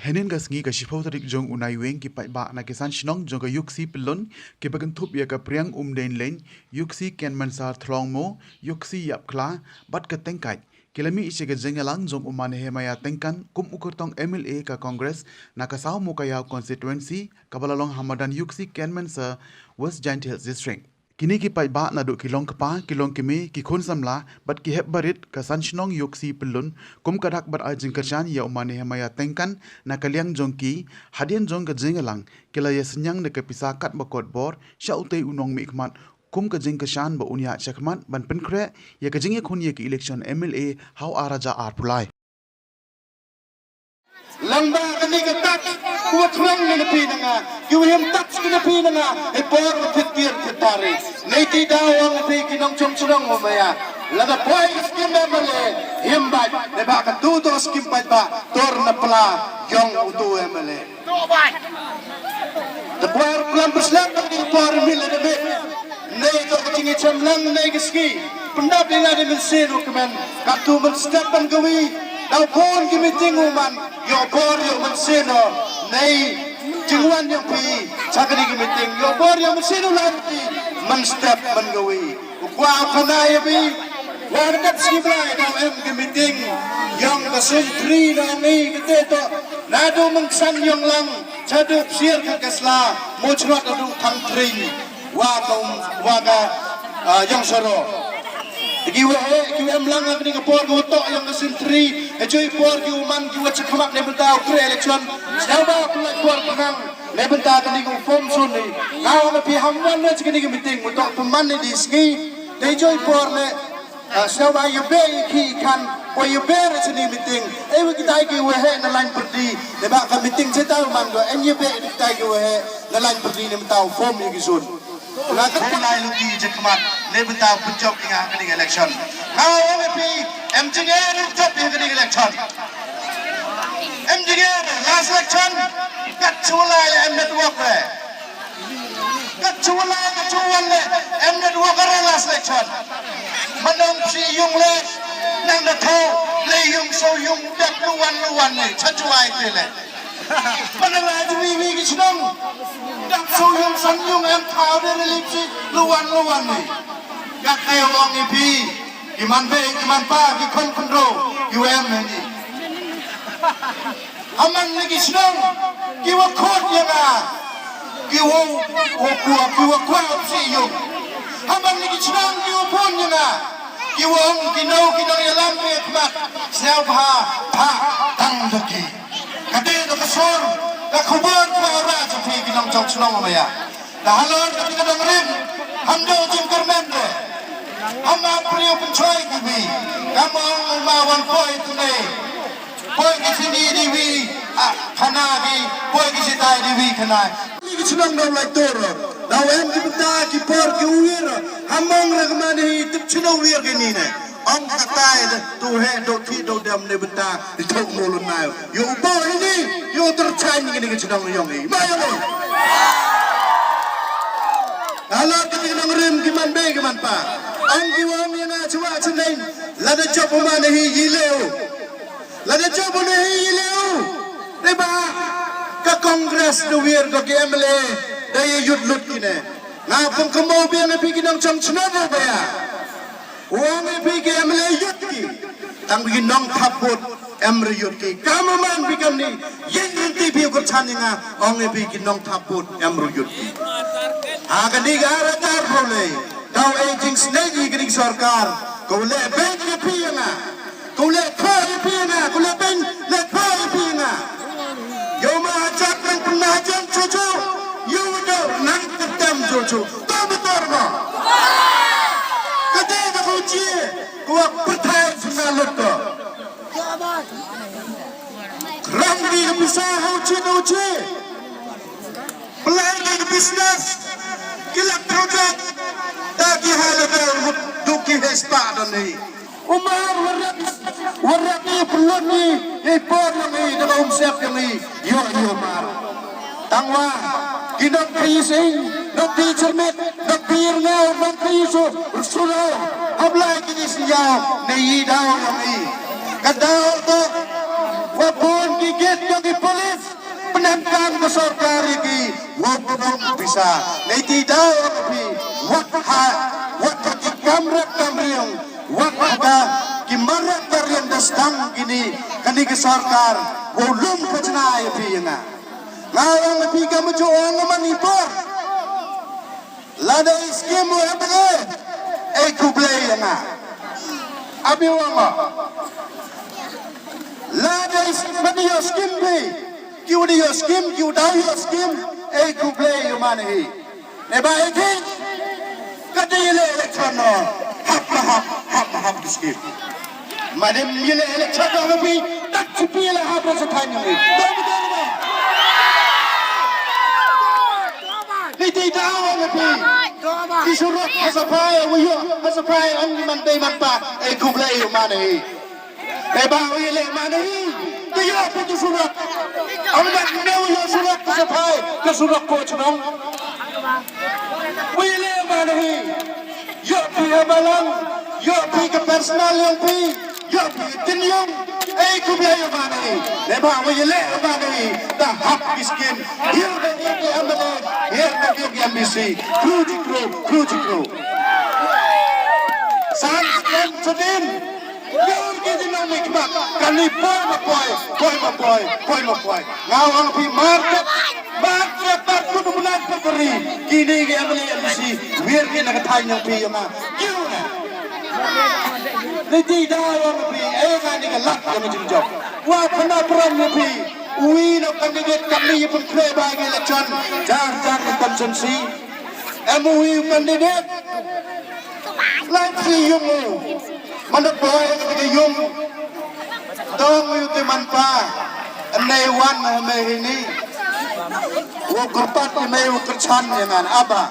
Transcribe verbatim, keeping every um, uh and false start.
Hynnin ka sngi ka shiphew tarik jong u Naiwieng, ki paidbah na ki san shnong jong ka Ïooksi Pyllun, kiba kynthup ïa ka Priang Umdeiñleiñ, Ïooksi Kenmensar Thlongmo, Ïooksi Ïapkhla bad ka Tyngkait, ki la mih sha ka jingïalang jong u Ma Nehemiah Tyngkan kum u kyrtong M L A ka Congress na ka Sawmokaïaw constituency, kaba la long ha madan Ïooksi Kenmensar, West Jaintia Hills District. Kine ki paidbah naduh ki long kpa, ki long kmie, ki khun samla bad ki hep barit ka san shnong Ïooksi Pyllun, kum ka dak ban ai jingkyrshan ïa u Ma Nehemiah Tyngkan na ka liang jong ki. Hadien jong ka jingïalang, ki la ïasynñiang da ka pisa katba kot bor sha utei u nongmihkhmat, kum ka jingkyrshan ba un ïaid shakhmat ban pynkhreh ïa ka jingïakhun ïa ka election M L A ha u ar hajar arphew lai. Lang ba kane ka tat, kiwa thrang na phi na nga, kiwa him tat na phi na nga, e por ka thit tiar thit tari. Nei ti daw ong phi ki nongchong chnong u maya. Lada poi skim M L A, him bad, ne ba ka tu to skim bad ba, tor na pla, yong u tu M L A. Te por plan beslan ka por mil de mit. Nei to ka chingi chemlang nei ka ski. Pendap ila de mensin u kemen. Ka tu men step ban gawi. Dau pon ki meeting u man. Yo por yo mensin o. Nei. Jingwan yo pi. Chakani ki meeting. Yo por yo mensin u lan pi. Men step men gawi. U kwah u khana ïa phi. Wa ka dep sngi Blai dang em ka meeting. Yong ka sentri na ni ka te to. Naduh Mengsan Yong Lang. Chaduh Psiar ka Kesla. Mo chrot naduh Thang Tring. Wa ka um, wa ka, ah, Yong Saro. Ki wa he, ki wa em lang ka ni ka por ka wa tok yong ka sentri. E joi por ki wa man ki wa chakmak ne bynta u kre election. Sdaba pulai por penang. Ne bynta ka ni ka form sun ni. Nga wa na pi ham wan ne chakani ka meeting. Wa tok peman ne di sngi. Dei joi por ne, ah, sñiaw ba ïa beh ïa ki i khan, poi ïa beh re chini meeting. Ei wa kitai ki wa heh na lain pyrdi. Dei ba ka meeting chetai man ko, en ïa beh kitai ki wa heh na lain pyrdi ne mynta u form ïa ki sun. Nga ka pynlai luti je khmat, ne mynta u pynjop ïa nga kani election. Nga ong ïa phi, em jingeh u jop ïa kani election. Em jingeh, last election, kat chulai em network re. Ka chuwa, ka chuwa le, em ne dua ka rela selection. Manong si yung le, nang da tho, le yung so yung dak luwan luwan ne, cha chuwa ite le. Manala jwi wi ki chnong, dak so yung san yung em thao de relief si luwan luwan ne. Ka kaya wong ipi, iman be, iman pa, ki khon khon ro, iwa em ne ni. Haman ni ki chnong, ki wa khot ïa nga. Ki wa, wa kwah, ki wa kwah u psi yung. Haman ni ki chnong, ki wa phone ïa nga. Ki wa ong, ki nau, ki nau ïalam ki khmat. Sñiaw bha, bha, tang da ki. Kate da ka sur, ka khubor ka ra cha phi ki nong chong chnong ma ya. Da halor ka ka dong rim, ham do jingkyrmen de. Ham ma priu pynchoi ki wi. Kam ong ma wan poi tu ne. Poi ki sini di wi, ah, khana ki, poi ki sitai di wi khana. Ni ki chnong dong lai tur. Daw em ki bynta ki por ki uwir. Ham ong re kmane hi tip chino uwir ki ni ne. Ong katai de, tu he, do thi, do dem ne bynta, di thok mo lun nai. Yo u bo hi ni, yo ter chai ni ki ni ki chnong yong hi. Ma yo ni. Ala ki ni nong rim ki man be ki man pa. Ong ki wa ong ïa nga chwa chneng. Lada jop u man hi yi leu. Lada jop u ne hi yi leu. Dei ba ka Congress da wir ko ki M L A da ye yut lut ki ne. Nga pung kamo biang phi ki nong chong chnong ba ya. Ong i phi ki em re yut ki. Tang ki nong thap vote em re yut ki. Kam man phi kam ni. Yin yin ti phi kur chan nga. Ong i phi ki nong thap vote em re yut ki. Ha ka ni ga ra tar pro le. Kau e jing snei ki ki sorkar. Ko le be ki phi nga. Ko le kho i phi nga. Ko le ben le kho i phi nga. Yo ma hajat nang pun hajat chuchu. Yo do nang ketem chuchu. To betul ma. Kete ka ko chi. Ko pyrthai sna lut ko. Ram ki pisa ho chi no chi. Plan ki business. Ki la project. Ta ki ha le ko du ki he spa do ni. Umar warap warap ni pelun ni. Ipor ni da umsep ni. Yo yo mar. Tangwa, ki nongpri sing, nongpri chyrmit, nongpri rngau, nongpri su, suro, hablai kini siyaw, ne yi daw nong i. Ka daw to, Wa bun ki gate jong ki police, pyndonkam ka sorkar ïa ki, wa bun pisa. Ngi ti daw ïa phi, wat ha, wat ha ki kam rep kam riang, wat ha ka ki mar rep kam riang da sdang kine, kane ka sorkar, wa lum khajna ïa phi ïa nga. Nga ong ïa phi, kam ju ong man i por. Lada i skim u hap ngai, ei khublei ïa nga. Abi ong ma. Lada i skim, ba ïoh skim phi. Ki u dei ïoh skim, ki u dei ïoh skim, ei khublei ïa u man hi. Ne ba ei phi. Ka dei ïaleh election no. Hap ma hap, hap ma hap ki skim. Madem ïaleh election no phi, tat phi la hap sa thaiñ ni. Dei ba dei ba. Ni ti daw ïa phi. Ki surok ha Saphai, wa ïoh ha Saphai, ong man dei man pa, ei khublei ïa u man hi. Te ba u ïaleh man hi, te ïoh phi ki surok. Ong man ne u ïoh surok ka Saphai, ka surok ko chnong. U ïaleh man hi. Ïoh phi ha balang, ïoh phi ka personal ïong phi, ïoh phi ka tin ïong, ei khublei ïa man hi. Te ba u ïaleh man hi, ta hap ki skim. Ïoh phi ki M L A, ïoh phi ki M D C. Kru ji kru, kru ji kru. San skem sadin. Ïoh ki jingnang mih khmat. Kane poi ma poi, poi ma poi, poi ma poi. Nga ong phi mar kat, mar kat, mar kut u bnai pat kari. Kine ki M L A M D C, wir ki na ka thaiñ jong phi ïa nga. Ïoh na. Ni ti da ong phi, eh, nga ni ka lak jong jingjop. Wa phna pran ïa phi. Uwi na candidate kane ïa phi khleh ba ki election. Jar jar constituency. Em uwi candidate. Lai phi yung u. Manda poi ka yung. Dong u te man pa. Nei wan me hini. Wo kurpat me u kerchan ïa ngan aba.